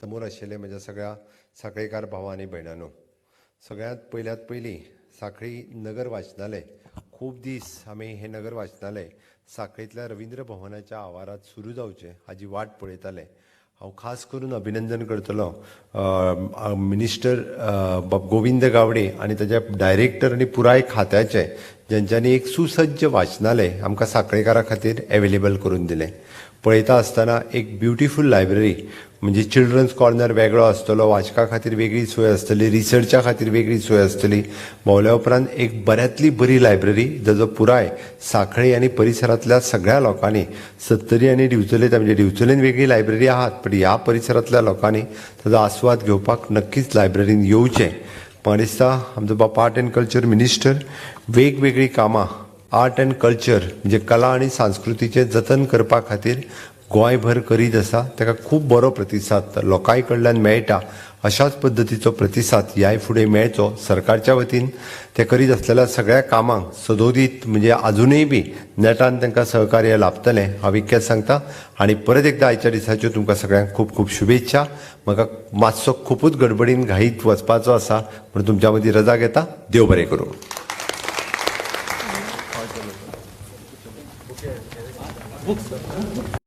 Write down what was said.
समोर आशिल्ले म्हज्या सगळ्या सांखळेकार भाव आनी भयणांनो, सगळ्यांत पयल्यात पयलीं सांखळी नगर वाचनालय, खूब दीस आमी हें नगर वाचनालय सांखळेंतल्या रवींद्र भवनाच्या आवारांत सुरू जावचें हाजी वाट पळयताले. हांव खास करून अभिनंदन करतलो मिनिस्टर बाब गोविंद गावडे आनी ताच्या डायरेक्टर आनी पुराय खात्याचें, जेंच्यांनी एक सुसज्ज वाचनालय आमकां सांखळेकारां खातीर एवेलेबल करून दिलें. पळयता आसतना एक ब्युटिफूल लायब्ररी, म्हणजे चिल्ड्रन्स कॉर्नर वेगळो आसतलो, वाचका खातीर वेगळी सोय आसतली, रिसर्चा खातीर वेगळी सोय आसतली. भोंवल्या उपरांत एक बऱ्यांतली बरी लायब्ररी, जाचो पुराय सांखळी आनी परिसरांतल्या सगळ्या लोकांनी, सत्तरी आनी दिवचले, म्हणजे दिवचलेन वेगळी लायब्ररी आहात, पण ह्या परिसरांतल्या लोकांनी ताजो आस्वाद घेवपाक नक्कीच लायब्ररीन येवचें. म्हाका दिसता आमचो बाप आर्ट एंड कल्चर मिनिस्टर वेगवेगळीं कामां आर्ट एंड कल्चर म्हणजे कला आनी संस्कृतीचें जतन करपा खातीर गोंयभर करीत आसा. ताका खूब बरो प्रतिसाद लोकांय कडल्यान मेळटा. अशाच पद्दतीचो प्रतिसाद ह्याय फुडें मेळचो. सरकारच्या वतीन ते करीत आसलेल्या सगळ्या कामांक सदोदीत म्हणजे आजुनूय बी नेटान तांकां सहकार्य लाभतलें हांव इतकेंच सांगता. आनी परत एकदां आयच्या दिसाच्यो तुमकां सगळ्यांक खूब खूब शुभेच्छा. म्हाका मातसो खुबूच गडबडीन घाईत वचपाचो आसा म्हणून तुमच्या मदीं रजा घेता. देव बरें करूं. Books.